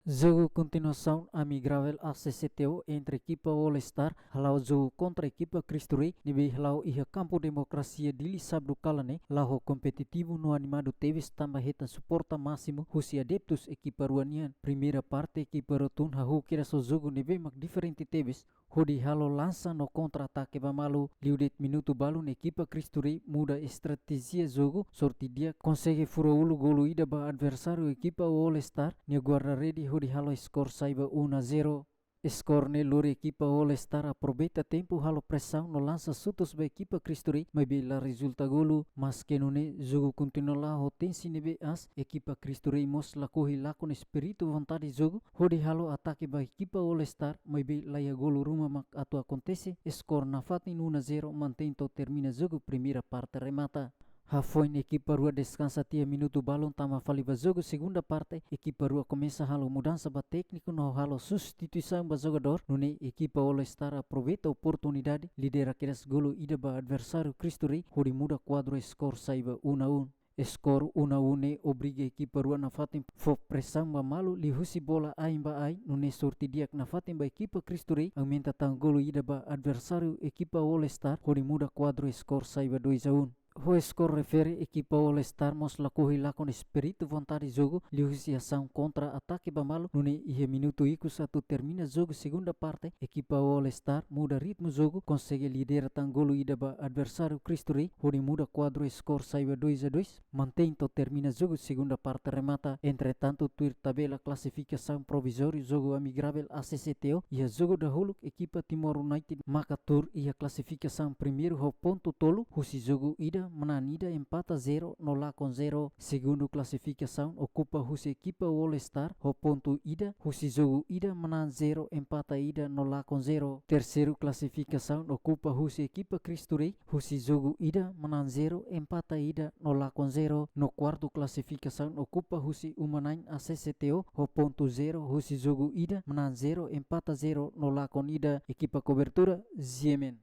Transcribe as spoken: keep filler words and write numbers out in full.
Jogu kontinuasaun amigável A C C T O entre ekipa All Star hala'o jogu kontra ekipa Cristo Rei ne'ebé hala'o iha kampu Democracia Dili sábadu kalan ne'e, la'o kompetitivu no animadu tebes tanba hetan suporta másimu husi adeptus ekipa rua nian. Primeira parte ekipa rua tun hahú kedas ho jogu ne'ebé mak diferente tebes, hodi halo lansa no kontra-atake ba malu. Liu de'it minutu balun ekipa Cristo Rei muda estratéjia jogu, sorte di'ak konsege fura uluk golu ida ba adversáriu ekipa All Star nia guarda-rede hodi halo skor sai ba um a zero. Skor ne'e lori ekipa All Star aproveita tempu halo presaun no lansa xutus ba ekipa Cristo Rei, maibé la rezulta golu. Maske nune'e, jogu kontinua la'o ho tensaun ne'ebé aas, ekipa Cristo Rei mós lakohi lakon espíritu vontade jogu hodi halo atake ba ekipa All Star, maibé laiha golu ruma mak atu akontese. Skor nafatin um a zero, mantein to'o termina jogu primeira parte remata. Hafoin ekipa rua deskansa tiha minutu balun tama fali ba jogu segunda parte, ekipa rua komesa halo mudansa ba tékniku no halo substituisaun ba jogadór, nune'e ekipa All Star aproveita oportunidade, lidera kedas golu ida ba adversáriu Cristo Rei hodi muda kuadru, skor sai ba um a um. Skor um a um ne'e obriga ekipa rua nafatin fó presaun ba malu liuhusi bola ain ba ain, nune'e sorte di'ak nafatin ba ekipa Cristo Rei aumenta tan golu ida ba adversáriu ekipa All Star hodi muda kuadru, skor sai ba dois a um. Ho skor refere, ekipa All Star mós lakohi lakon espíritu vontade jogu liuhusi asaun kontra-atake ba malu, nune'e iha minutu ikus atu termina jogu segunda parte, ekipa All Star muda ritmu jogu, konsege lidera tan golu ida ba adversáriu Cristo Rei hodi muda kuadru, skor sai ba dois a dois, mantein to'o termina jogu segunda parte remata. Entretantu, tuir tabela klasifikasaun provizóriu jogu amigável A C C T O, iha jogu dahuluk ekipa Timor United maka tuur iha klasifikasaun primeiru ho pontu tolu, husi jogu ida manán ida, empata zero no lakon zero. Segundu klasifikasaun okupa husi ekipa All Star ho pontu ida, husi jogu ida manán zero, empata ida no lakon zero. Terseiru klasifikasaun okupa husi ekipa Cristo Rei, husi jogu ida manán zero, empata ida no lakon zero. No kuartu klasifikasaun okupa husi Uma Nine A C C T O ho pontu zero, husi jogu ida manán zero, empata zero no lakon ida. Ekipa kobertura, G M N.